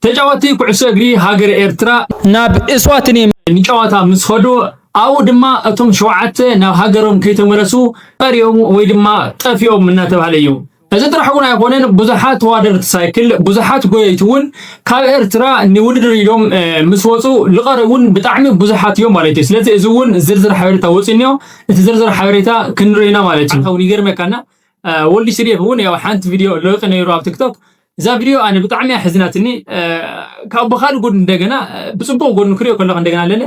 ተጫወትቲ ኩዕሶ እግሪ ሃገር ኤርትራ ናብ እስዋትኒ ንጨዋታ ምስ ኸዱ፣ ኣብኡ ድማ እቶም ሸውዓተ ናብ ሃገሮም ከይተመለሱ ቀሪኦም ወይ ድማ ጠፊኦም እናተባህለ እዩ። እዚ ጥራሕ እውን ኣይኮነን፣ ብዙሓት ተዋደርቲ ሳይክል፣ ብዙሓት ጎየይቲ እውን ካብ ኤርትራ ንውድድር ኢሎም፣ እ፣ ምስ ወፁ ልቐሪ እውን ብጣዕሚ ብዙሓት እዮም ማለት እዩ። ስለዚ እዚ እውን ዝርዝር ሓበሬታ ወፂኡ እኒኦ፣ እቲ ዝርዝር ሓበሬታ ክንርኢ ኢና ማለት እዩ። እውን ይገርመካና፣ እ፣ ወልዲ ስዴፍ እውን ያው ሓንቲ ቪድዮ ለውጢ ነይሩ ኣብ ቲክቶክ። እዛ ቪድዮ ኣነ ብጣዕሚ ኣሕዝናትኒ። እ፣ ካብ ብኻልእ ጎድኒ እንደገና፣ እ፣ ብፅቡቕ ጎድኒ ክሪኦ ከለኹ እንደገና ኣለለ፣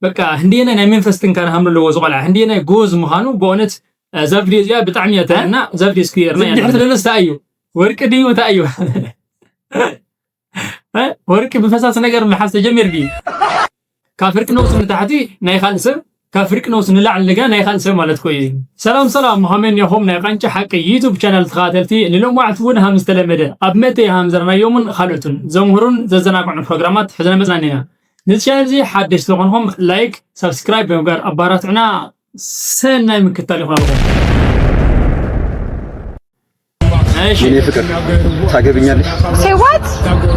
በቃ ህንድየናይ ናይ መንፈስ ጥንካረ ሃምሉ ኣለዎ እዚ ቆልዓ። ህንድየናይ ጎበዝ ምዃኑ ብእውነት፣ እ፣ እዛ ቪድዮ እዚኣ ብጣዕሚ እያ ተርና። እዛ ቪድዮ እስኪ እርና እያ። ድሕሪ ለለስ እንታይ እዩ? ወርቂ ድዩ? እንታይ እዩ? እ? ወርቂ ብፈሳሲ ነገር ምሓዝ ተጀሚር ድዩ? ካብ ፍርቂ ነውሲ ንታሕቲ ናይ ካልእ ሰብ፣ ካብ ፍርቂ ነውሲ ንላዕሊ ልጋ ናይ ካልእ ሰብ ማለት ኮዩ። ሰላም ሰላም፣ ሃመን የኹም ናይ ቃንጫ ሓቂ ዩቱብ ቻናል ተኸታተልቲ፣ ንሎማዕቲ እውን ሃም ዝተለመደ ኣብ መተ ሃም ዘርናዮምን ካልኦትን ዘምህሩን ዘዘናግዑን ፕሮግራማት ሒዝና መጽናን ኢና። ነዚ ቻናል እዚ ሓደሽ ዝኾንኹም ላይክ፣ ሳብስክራይብ ብምግባር ኣባራትዑና። ሰናይ ምክታል ይኹን። እሺ። የኔ ፍቅር፣ ታገቢኛለሽ? ሴዋት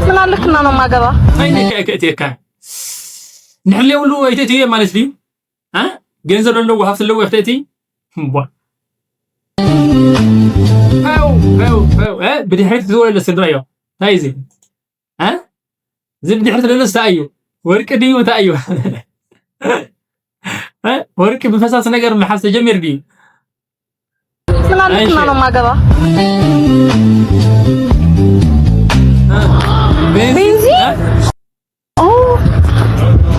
ምን አልክና ነው ማገባ? ኣይነ ከእትየካ ንሕሌ ሁሉ ኣይተእትየ ማለት ድዩ? እ? ገንዘብ ዘለዎ ሃብቲ ዘለዎ ክትእቲ? እምቧ። ው፣ ው፣ ው፣ እ? ብድሕሪት ዝወለ ስድራ እዮ። እንታይ እዚ? እ? እዚ ብድሕሪት ዘሎ እንታይ እዩ? ወርቂ ድዩ? እንታይ እዩ? እ? ወርቂ ብፈሳሲ ነገር ምሓዝ ተጀሚር ድዩ? ምን አልክና እሺ። ነው ማገባ? እ? ቤንዚ? ቤንዚ? እ? ኦ።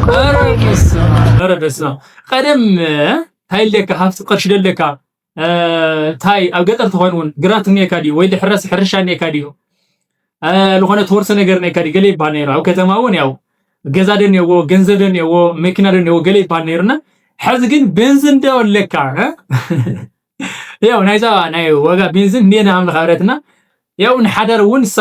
ኧረ በስመ አብ፣ ኧረ በስመ አብ። ቀደም፣ እ? እንታይ ኣለካ? ሃብቲ ቅርሺ ደለካ? እ፣ እንታይ ኣብ ገጠር ተኾይኑ እውን ግራት እኒኤካ ድዩ? ወይ ድሕረስ ሕርሻ እኒኤካ ድዩ? እ፣ ዝኾነ ተወርሰ ነገር እኒኤካ ድዩ? ገለ ይበሃል ነይሩ። ኣብ ከተማ እውን ያው ገዛ ዶ እኒኤዎ፣ ገንዘብ ዶ እኒኤዎ፣ መኪና ዶ እኒኤዎ፣ ገለ ይበሃል ነይሩና። ሕዚ ግን ቤንዚን ዶ ኣለካ? እ? ያው ናይዛ ናይ ዋጋ ቤንዚን እንዴና ሃምልኻ ብረትና። ያው ንሓዳር እውን እሳ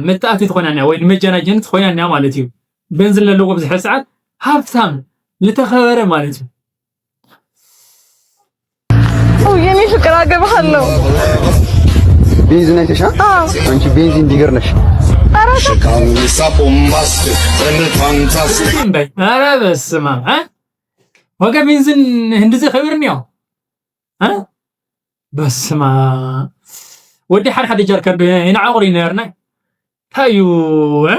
መተኣቲ ትኾናና ወይ ንመጀናጀኒ ትኾናና ማለት እዩ። ቤንዚን ለለዎ ኣብዚ ሕዚ ሰዓት ሃብታም፣ ዝተኸበረ ማለት እዩ። ኦ፣ የኔ ፍቅር አገባሃለሁ። ቤንዚን አይተሻ? አዎ። አንቺ ቤንዚን ዲገር ነሽ። ኧረ ተው። Sa bombastic and fantastic. እምበይ፣ ኧረ በስመ አብ፣ እ? ዋጋ ቤንዚን ህንድዚ ክብር እኒኦ፣ እ? በስመ አብ። ወዲ ሓደ ሓደ ጀርከን ዶ ይንዓቑር እዩ ነርና። እንታይ እዩ፣ እ?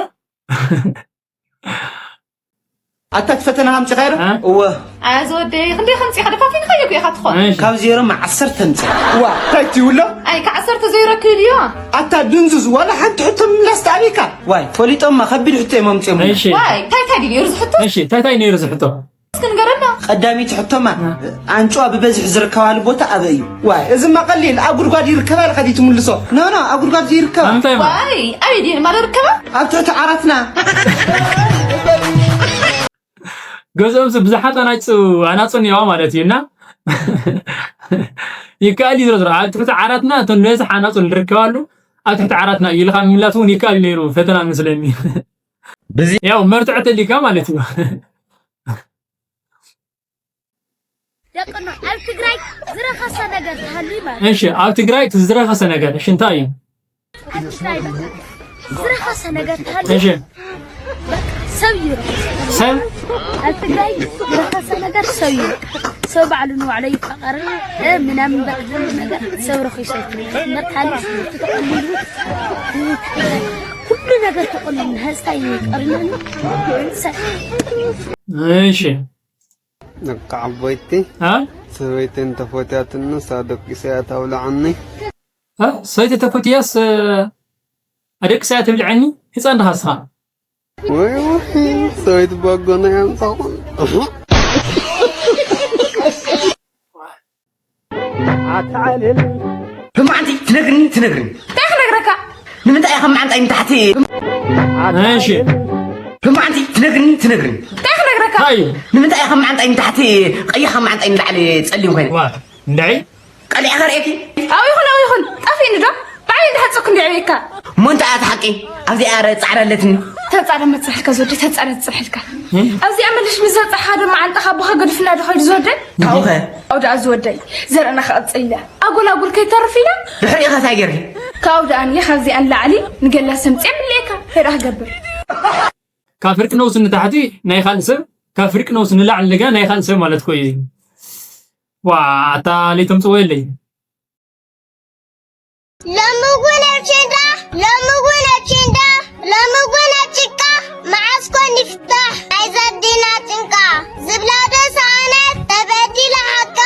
ኣታ እቲ ፈተና ኣምጺኻዮ ዶ? እ? እወ። ኣያ ዝወደይ፣ ክንደይ ከምጺኻ? ደፋፊንካዮ እኮ ኢኻ ትኾን። እሺ። ካብ ዜሮ ማ ዓሰርተ ኣምጺኻ። ዋ፣ እንታይ ትብሎ? ኣይ፣ ካብ ዓሰርተ ዜሮ ክብል እዩ። ኣታ ድንዙዝ፣ ዋላ ሓንቲ ሕቶ ምምላስ ተኣቢካ? ዋይ፣ ፈሊጦማ፣ ከቢድ ሕቶ እዮም ኣምጺኦምና። እሺ። ዋይ፣ እንታይ፣ እንታይ ድዩ ነይሩ ዝሕቶ? እሺ፣ እንታይ፣ እንታይ ነይሩ ዝሕቶ? እስኪ ንገረና። ቀዳመይቲ ሕቶማ፣ እ። ኣንጭዋ ብበዝሒ ዝርከባሉ ቦታ ኣበይ እዩ? ዋይ፣ እዚማ ቀሊል፣ ኣብ ጉድጓድ ይርከባ ኢልካ ድዩ ትምልሶ? ኖ፣ ኖ፣ ኣብ ጉድጓድ ይርከባ። ኣብ ምንታይ ማለት? ዋይ፣ ኣበይ ድየን ማለ ርከባ? ኣብ ትሕቲ ዓራትና። ገዝኦምስ ብዙሓት ኣናጹ፣ ኣናጹ እኒአዋ ማለት እዩ። እና ይከኣል እዩ ዝሮ ዝሮ። ኣብ ትሕቲ ዓራትና እቶም ዝበዝሕ ኣናጹ ንርከባሉ ኣብ ትሕቲ ዓራትና እዩ ኢልካ ምምላስ እውን ይከኣል እዩ ነይሩ ፈተና መስለኒ። በዚ ያው መርትዖ ተሊካ ማለት እዩ። ደቅኖ ኣብ ትግራይ ዝረኸሰ ነገር ተሃልዩ ማለት እሺ፣ ኣብ ትግራይ እቲ ዝረኸሰ ነገር እሺ እንታይ እዩ? ኣብ ትግራይ ዝረኸሰ ነገር ተሃልዩ እሺ። በቃ ሰብ እዩ። ሰብ? ኣብ ትግራይ ዝረኸሰ ነገር ሰብ እዩ። ሰብ ባዕሉ ንባዕሉ ይፋቐር፣ እ፣ ምናምን በቃ ዝብል ነገር ሰብ ረኺሱ። በቃ ተሃልዩ ተቐሊሉ፣ ኩሉ ነገር ተቐሊሉ፣ ህዝታይ ቀሪናኒ። ሰብ እሺ። ነቃ ዓቦይቲ፣ አ? ሰበይቲ እንተፈትያትኒ፣ እሳ ደቂሳ እያ ታብልዓኒ። አ? ሰበይቲ ተፈትያስ፣ እ፣ ኣደቂሳ እያ ትብልዐኒ? ህፃን ድኻ እስኻ? ወይ፣ ወይ፣ ሰበይቲ ባጎና እያ ምሳኹም። ኣታ ዓሌል። ህማዕንቲ ትነግርኒ፣ ትነግርኒ። እንታይ ክነግረካ? ንምንታይ ኢኻ መዓንጣይ ንታሕቲ? እሺ። ህማዕንቲ ትነግርኒ፣ ትነግርኒ። እንታይ ክነግረካ? እንታይ እዩ? ንምንታይ ኢኻ መዓንጣይ ንታሕቲ ቀይሕ፣ መዓንጣይ ንላዕሊ ጸሊም ኮይነ? ዋ፣ እንታይ? ቀሊዐ ከርእየኪ? ኣብኡ ይኹን፣ ኣብኡ ይኹን። ጠፊእኒ ዶ? ባዕለይ እንዳሓጸኩ እንዲዐ ቤካ። እሞ እንታይ እያ እቲ ሓቂ? ኣብዚኣ ረ ጻዕዳ ኣለትኒ። ተጻዕዳ መጽሕልካ ዝወደ፣ ተጻዕዳ ትጽሕልካ። እም? ኣብዚኣ መልሽ ምስ ዘብጽሓ ዶ መዓንጣኻ ኣቦኻ ገዲፍና ዶ ኸይዱ ዝወደ? ካብኡ ኸ? ኣብኡ ደኣ ዝወደይ፣ ዘርእና ክቐጽል ኢላ። ኣጎል ኣጉል ከይተርፍ ኢላ። ድሕሪኡ ኸ እንታይ ገይርኪ? ካብኡ ደኣ እየ ካብዚኣ ንላዕሊ ንገላ ሰምጽየ ምልኤካ። እንታይ ደኣ ክገብር? ካብ ፍርቂ ነውሲ ንታሕቲ ናይ ካልእ ሰብ፣ ካብ ፍርቂ ነውሲ ንላዕሊ ደጋ ናይ ካልእ ሰብ ማለት ኮዩ። ዋ፣ ኣታ ለይቶም ጽወ የለይ። ሎሚ እውን ኣብ ኬንዳ፣ ሎሚ እውን ኣብ ኬንዳ፣ ሎሚ እውን ኣብ ጭቃ፣ መዓስ ኮን ይፍታሕ ናይዛ ኣዴና ጭንቃ? ዝብላ ዶ ሰኣነት ተበዲላ ሓቃ፣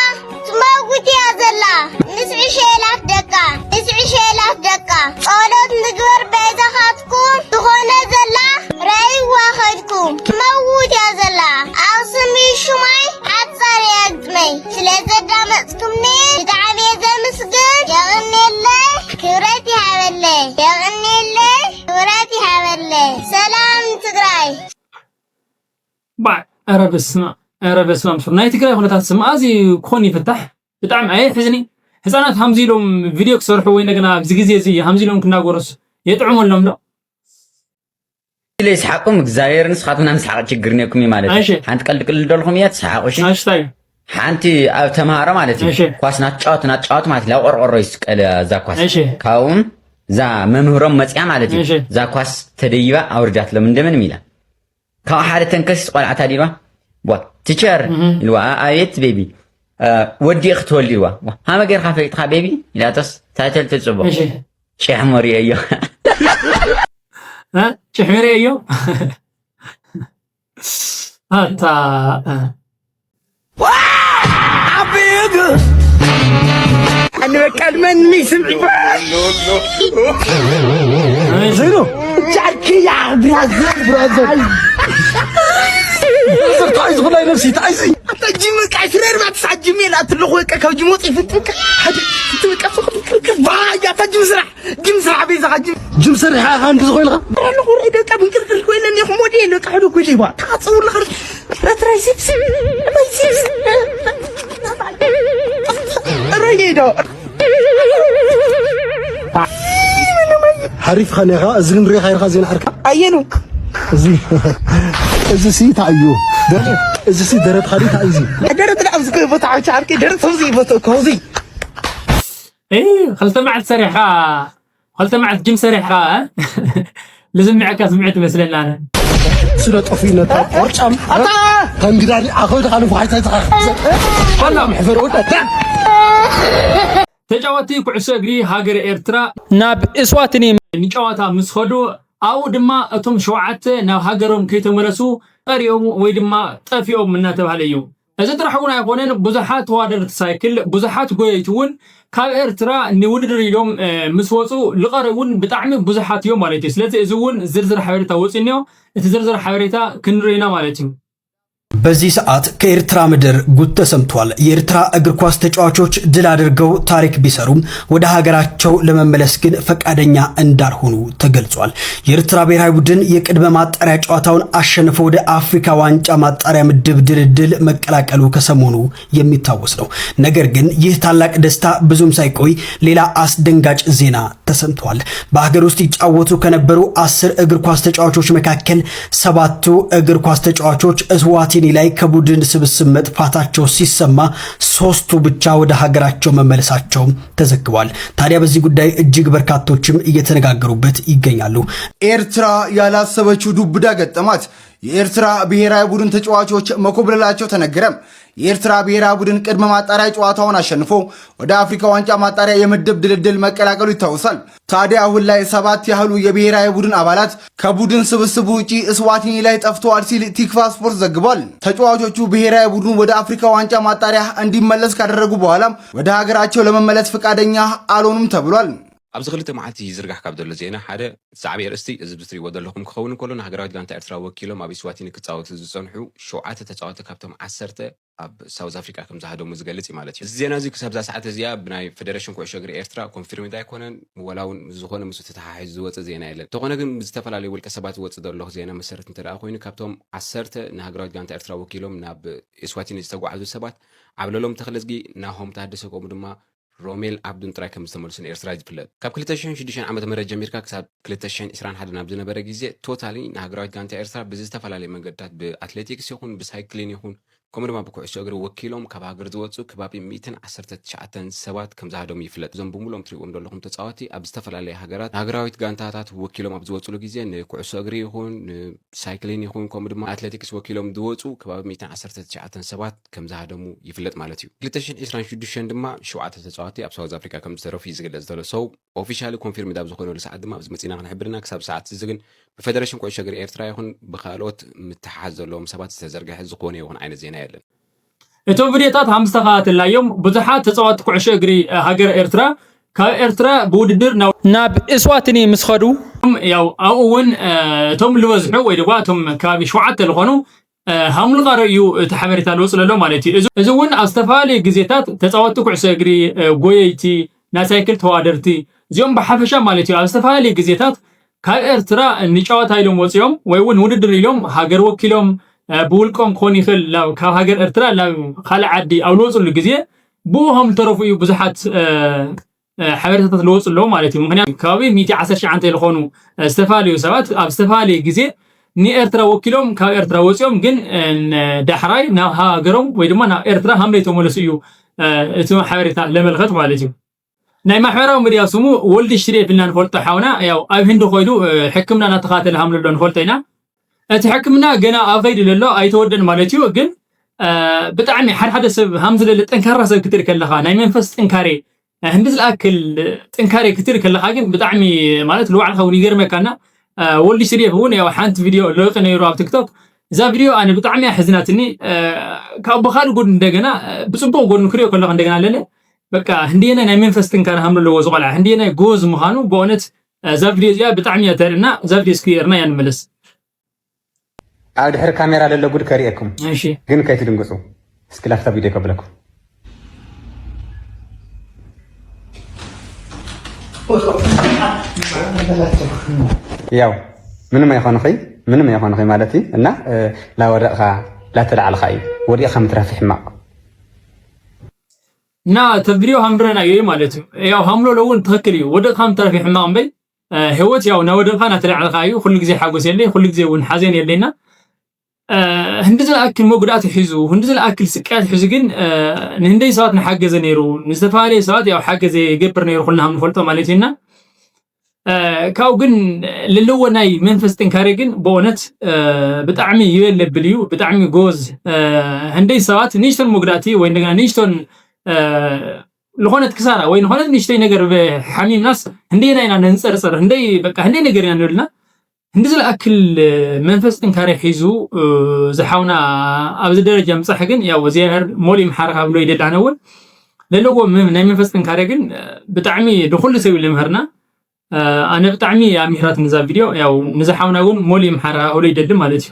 ትመውት እያ ዘላ፣ ንስዒ ሸላት ደቃ፣ ንስዒ ሸላት ደቃ። ጸሎት ንግበር በይዛኻትኩም፣ ዝኾነ ዘላ ረእይዋ ኸድኩም፣ ትመውት እያ ዘላ። ኣኽሱም እዩ ሽማይ፣ ሓጻር እያ ግጥመይ። ስለ ዘዳመጽኩምኒ ብጣዕሚ እየ ዘምስግን። የቕንየለይ፣ ክብረት ይሃበለይ። የቕንየለይ፣ ክብረት ይሃበለይ። ሰላም ትግራይ። ባዕ፣ ኧረ በስመ ኣብ፣ ኧረ በስመ ኣብ። ናይ ትግራይ ኩነታት ስም ኣዝዩ ክኾን ይፍታሕ። ብጣዕሚ ኣየሕዝኒ። ህፃናት ሃምዚ ኢሎም ቪድዮ ክሰርሑ ወይ እንደገና ኣብዚ ግዜ እዚ ሃምዚ ኢሎም ክናገሩስ የጥዕመሎም ዶ? ኢለ ይስሓቁም እግዚኣብሔር ንስኻትኩም ናይ ምስሓቅ ችግር ነኩም እዩ ማለት እዩ። እሺ። ሓንቲ ቀልዲ ቅልል ደልኩም እያ ትስሓቁ እሺ። ኣሽታይ ሓንቲ ኣብ ተምሃሮ ማለት እዩ እሺ። ኳስ ናትጫወት ናትጫወት ማለት እዩ ኣብ ቆርቆሮ ይስቀል እዛ ኳስ እሺ። ካብኡም እዛ መምህሮም መፅያ ማለት እዩ እሺ። እዛ ኳስ ተደይባ ኣውርዳትሎም እንደምንም ኢላ ካብ ሓደ ተንከሲስ ቆልዓታ ዲባ ቧ ቲቸር እህ። ኢልዋ "ኣ- ኣቤት ቤቢ እ፣ ወዲእ ክትወልድ ኢልዋ ሃመ ገይርካ ፈሊጥካ ቤቢ ኢላቶስ ታይተል ትፅቦ እሺ ጭሕሞ ሪአዮ እ? ጭሕሚ ሪአዮ ኣታ እ። ኣነ በቃ ልመኒ ስምዒ ዘይኑ ጃርኪያ ብራዘር ብራዘር ብራዘር ታይ ዝኹላይ ነብሲ ታይ ዚ ኣታ ጂም በቃ ፍረር ባትሳ ጂም የላ ትልኹ በቃ ካብ ጂም ወፂ ፍትካ ሓደ ፍትካ ባያ ኣታ ጂም ስራሕ ጅም ስራሕ ቤዛ ጅም ጅም ሰሪሓ ኢኻ እንዲ ዝኾይልካ ኣለኹ ርእ ደቃ ብንቅርቅር ኮይነ እኔኹ ሞዴል በቃ ሕዶ ጎዴባ ታጽውላ ኸር ረትራይ ሲፕስ ማይ ሲፕስ ረይ ዶ ሓሪፍ ኻኔኻ እዚ ግን ሪኻ ኢርካ ዜና ዓርካ ኣየኑ እዚ እዚ ሲ ታዩ እዚ ሲ ደረት ኻዲ ታዩ ደረት ናብ ዝኮ ቦታ ዓቻ ዓርኪ ደረት ሰው ዝይ ቦታ ኮዚ እ፣ ክልተ መዓልቲ ሰሪሕኻ፣ ክልተ መዓልቲ ጅም ሰሪሕኻ እ? ልስምዐካ ስምዒት ይመስለና ኣነ። ስለ ጠፊእነታ ቆርጫም ተንግዳሪ ኣኸው ድኻ ንፉሓይታ ዝኻ በሎም። ሕፈር ወዳታ ተጫወቲ ኩዕሶ እግሪ ሃገር ኤርትራ ናብ እስዋትኒ ንጨዋታ ምስ ኸዱ ኣብኡ ድማ እቶም ሸውዓተ ናብ ሃገሮም ከይተመለሱ ቀሪኦም ወይ ድማ ጠፊኦም እናተባህለ እዩ። እዚ ጥራሕ እውን ኣይኮነን፣ ብዙሓት ተዋደርቲ ሳይክል፣ ብዙሓት ጎየይቲ እውን ካብ ኤርትራ ንውድድር ኢሎም ምስ ወፁ ልቐሪ እውን ብጣዕሚ ብዙሓት እዮም ማለት እዩ። ስለዚ እዚ እውን ዝርዝር ሓበሬታ ወፂ እኒኦ፣ እቲ ዝርዝር ሓበሬታ ክንርኢ ኢና ማለት እዩ። በዚህ ሰዓት ከኤርትራ ምድር ጉድ ተሰምቷል። የኤርትራ እግር ኳስ ተጫዋቾች ድል አድርገው ታሪክ ቢሰሩም ወደ ሀገራቸው ለመመለስ ግን ፈቃደኛ እንዳልሆኑ ተገልጿል። የኤርትራ ብሔራዊ ቡድን የቅድመ ማጣሪያ ጨዋታውን አሸንፎ ወደ አፍሪካ ዋንጫ ማጣሪያ ምድብ ድልድል መቀላቀሉ ከሰሞኑ የሚታወስ ነው። ነገር ግን ይህ ታላቅ ደስታ ብዙም ሳይቆይ ሌላ አስደንጋጭ ዜና ተሰምቷል። በሀገር ውስጥ ይጫወቱ ከነበሩ አስር እግር ኳስ ተጫዋቾች መካከል ሰባቱ እግር ኳስ ተጫዋቾች እስዋቲኒ ላይ ከቡድን ስብስብ መጥፋታቸው ሲሰማ ሶስቱ ብቻ ወደ ሀገራቸው መመለሳቸውም ተዘግቧል። ታዲያ በዚህ ጉዳይ እጅግ በርካቶችም እየተነጋገሩበት ይገኛሉ። ኤርትራ ያላሰበችው ዱብዳ ገጠማት። የኤርትራ ብሔራዊ ቡድን ተጫዋቾች መኮብለላቸው ተነገረ። የኤርትራ ብሔራዊ ቡድን ቅድመ ማጣሪያ ጨዋታውን አሸንፎ ወደ አፍሪካ ዋንጫ ማጣሪያ የምድብ ድልድል መቀላቀሉ ይታወሳል። ታዲያ አሁን ላይ ሰባት ያህሉ የብሔራዊ ቡድን አባላት ከቡድን ስብስቡ ውጪ እስዋቲኒ ላይ ጠፍተዋል ሲል ቲክፋ ስፖርት ዘግቧል። ተጫዋቾቹ ብሔራዊ ቡድኑ ወደ አፍሪካ ዋንጫ ማጣሪያ እንዲመለስ ካደረጉ በኋላ ወደ ሀገራቸው ለመመለስ ፈቃደኛ አልሆኑም ተብሏል። ኣብዚ ክልተ መዓልቲ ይዝርጋሕ ካብ ዘሎ ዜና ሓደ ዛዕባ የርእስቲ እዚ ብትሪእዎ ዘለኹም ክኸውን እንከሎ ንሃገራዊት ጋንታ ኤርትራ ወኪሎም ኣብ ኢስዋቲኒ ክጻወቱ ዝጸንሑ ሸውዓተ ተጻወቲ ካብቶም ዓሰርተ ኣብ ሳውዝ ኣፍሪካ ከም ዝሃደሙ ዝገልጽ እዩ ማለት እዩ። እዚ ዜና እዚ ክሳብ እዛ ሰዓት እዚኣ ብናይ ፌደሬሽን ኩዕሾ እግሪ ኤርትራ ኮንፊርምድ ኣይኮነን፣ ወላ እውን ዝኾነ ምስ ተተሓሒዙ ዝወፅእ ዜና የለን። እንተኾነ ግን ብዝተፈላለዩ ውልቀ ሰባት ዝወፅእ ዘሎ ዜና መሰረት እንተ ደኣ ኮይኑ ካብቶም ዓሰርተ ንሃገራዊት ጋንታ ኤርትራ ወኪሎም ናብ ኢስዋቲኒ ዝተጓዓዙ ሰባት ዓብለሎም ተኽለዝጊ፣ ናሆም ታደሰ ከምኡ ድማ ሮሜል ኣብዱን ጥራይ ከም ዝተመልሱ ንኤርትራ እዩ ዝፍለጥ። ካብ ክልተ ሽሕን ሽዱሽተን ዓመተ ምህረት ጀሚርካ ክሳብ ክልተ ሽሕን ዕስራን ሓደን ኣብ ዝነበረ ግዜ ቶታሊ ንሃገራዊት ጋንታ ኤርትራ ብዝተፈላለየ መንገድታት ብኣትሌቲክስ ይኹን ብሳይክሊን ይኹን ከምኡ ድማ ብኩዕሶ እግሪ ወኪሎም ካብ ሃገር ዝወፁ ከባቢ ሚእትን ዓሰርተ ትሽዓተን ሰባት ከም ዝሃደሙ ይፍለጥ። እዞም ብምሉኦም ትሪእዎም ዘለኹም ተፃወቲ ኣብ ዝተፈላለየ ሃገራት ሃገራዊት ጋንታታት ወኪሎም ኣብ ዝወፅሉ ግዜ ንኩዕሶ እግሪ ይኹን ንሳይክሊን ይኹን ከምኡ ድማ ኣትሌቲክስ ወኪሎም ዝወፁ ከባቢ ሚእትን ዓሰርተ ትሽዓተን ሰባት ከም ዝሃደሙ ይፍለጥ ማለት እዩ። ክልተ ሽሕን ዕስራን ሽዱሽተን ድማ ሸውዓተ ተፃወቲ ኣብ ሳውዝ ኣፍሪካ ከም ዝተረፉ እዩ ዝግለጽ ዘሎ። ሰው ኦፊሻሊ ኮንፊርም ኣብ ዝኾነሉ ሰዓት ድማ ኣብዚ መፂና ክንሕብርና። ክሳብ ሰዓት እዚ ግን ብፌደሬሽን ኩዕሾ እግሪ ኤርትራ ይኹን ብካልኦት ምትሓዝ ዘለዎም ሰባት ዝተዘርግሐ ዝኾነ ይኹን ዓይነት ዜና የለን። እቶም ቪድዮታት ሃም ዝተኸታተልናዮም ብዙሓት ተፃወቲ ኩዕሾ እግሪ ሃገር ኤርትራ ካብ ኤርትራ ብውድድር ናብ እስዋትኒ ምስ ኸዱ ያው ኣብኡ እውን እቶም ዝበዝሑ ወይ ድማ እቶም ከባቢ ሸውዓተ ዝኾኑ ሃምልቃሮ እዩ እቲ ሓበሬታ ልወፅ ለሎ ማለት እዩ። እዚ እውን ኣብ ዝተፈላለዩ ግዜታት ተፃወቲ ኩዕሶ እግሪ፣ ጎየይቲ፣ ናይ ሳይክል ተዋደርቲ እዚኦም ብሓፈሻ ማለት እዩ ኣብ ዝተፈላለዩ ግዜታት ካብ ኤርትራ ንጨዋታ ኢሎም ወፂኦም ወይ እውን ውድድር ኢሎም ሃገር ወኪሎም ብውልቆም ክኾን ይኽእል ካብ ሃገር ኤርትራ ናብ ካልእ ዓዲ ኣብ ልወፅሉ ግዜ ብኡ ከም ዝተረፉ እዩ ብዙሓት ሓበሬታታት ልወፁ ኣለዉ ማለት እዩ። ምክንያቱ ከባቢ ሚእቲ ዓሰርተ ትሽዓተ ዝኾኑ ዝተፈላለዩ ሰባት ኣብ ዝተፈላለየ ግዜ ንኤርትራ ወኪሎም ካብ ኤርትራ ወፂኦም ግን ዳሕራይ ናብ ሃገሮም ወይ ድማ ናብ ኤርትራ ሃም ዘይተመለሱ እዩ እቲ ሓበሬታ ለመልከት ማለት እዩ። ናይ ማሕበራዊ ሚድያ ስሙ ወልድ ሽሬፍ ኢልና ንፈልጦ ሓውና ያው ኣብ ህንዲ ኮይዱ ሕክምና እናተኻተለ ሃም ለሎ ንፈልጦ ኢና። እቲ ሕክምና ገና ኣብ ኸይዲ ለሎ ኣይተወደን ማለት እዩ። ግን ብጣዕሚ ሓደ ሓደ ሰብ ሃም ዝለለ ጠንካራ ሰብ ክትርኢ ከለኻ ናይ መንፈስ ጥንካሬ ህንዲ ዝለኣክል ጥንካሬ ክትርኢ ከለኻ ግን ብጣዕሚ ማለት ልባዕልኻ እውን ይገርመካና። ወልድ ሽሬፍ እውን ያው ሓንቲ ቪድዮ ለውጢ ነይሩ ኣብ ቲክቶክ። እዛ ቪድዮ ኣነ ብጣዕሚ ኣሕዝናትኒ። ካብ ብኻልእ ጎድኒ እንደገና ብፅቡቕ ጎድኒ ክሪኦ ከለኹ እንደገና ለለ በቃ ህንዲየናይ ናይ መንፈስ ጥንካሬ ሃም ለለዎ ዝቆልዓ ህንዲየናይ ጎዝ ምዃኑ ብእውነት እዛ ቪድዮ እዚኣ ብጣዕሚ እያ ተርእና። እዛ ቪድዮ እስኪ እርና እያ ንመለስ። ኣብ ድሕሪ ካሜራ ለሎ ጉድ ከርእየኩም እሺ ግን ከይትድንግፁ እስኪ ላፍታ ቪድዮ ከብለኩም። ያው ምንም ኣይኾንኺ ምንም ኣይኾንኺ ማለት እዩ እና ላወደቕኻ ላተላዕልኻ እዩ ወዲቕኻ ምትራፊ ሕማቕ። እና ተብሪዮ ሃምረና እዩ ማለት እዩ። ያው ሃምሎ ለውን ትክክል እዩ ወደ ካም ተረፊ ሕማቅ እምበይ ህይወት ያው ናወደልካ ናተላዕልካ እዩ። ኩሉ ግዜ ሓጎስ የለይ፣ ኩሉ ግዜ እውን ሓዘን የለይና። ህንዲ ዝለኣክል መጉዳእቲ ሒዙ፣ ህንዲ ዝለኣክል ስቃያት ሒዙ ግን ንህንደይ ሰባት ንሓገዘ ነይሩ፣ ንዝተፈላለየ ሰባት ያው ሓገዘ ይገብር ነይሩ፣ ኩልና ከም ንፈልጦ ማለት እዩና። ካብኡ ግን ለለዎ ናይ መንፈስ ጥንካሬ ግን ብእውነት ብጣዕሚ ይበል ለብል እዩ። ብጣዕሚ ጎዝ ህንደይ ሰባት ንእሽቶን መጉዳእቲ ወይ እንደገና ንእሽቶን ዝኾነት ክሳራ ወይ ዝኾነት ንእሽተይ ነገር ሓሚምናስ ህንደይና ኢና ነንፀርፅር ህንደይ በቃ ህንደይ ነገር ኢና ንብልና። ህንዲ ዝለኣክል መንፈስ ጥንካሬ ሒዙ ዝሓውና ኣብዚ ደረጃ ምፃሕ ግን ያው እግዚኣብሔር ሞል ይምሓርካ ብሎ ይደሊ። ኣነ እውን ለለዎ ናይ መንፈስ ጥንካሬ ግን ብጣዕሚ ንኩሉ ሰብ እዩ ልምህርና። ኣነ ብጣዕሚ ኣምሂራትኒ እዛ ቪድዮ። ያው ንዝሓውና እውን ሞል ይምሓርካ ክብሎ ይደሊ ማለት እዩ።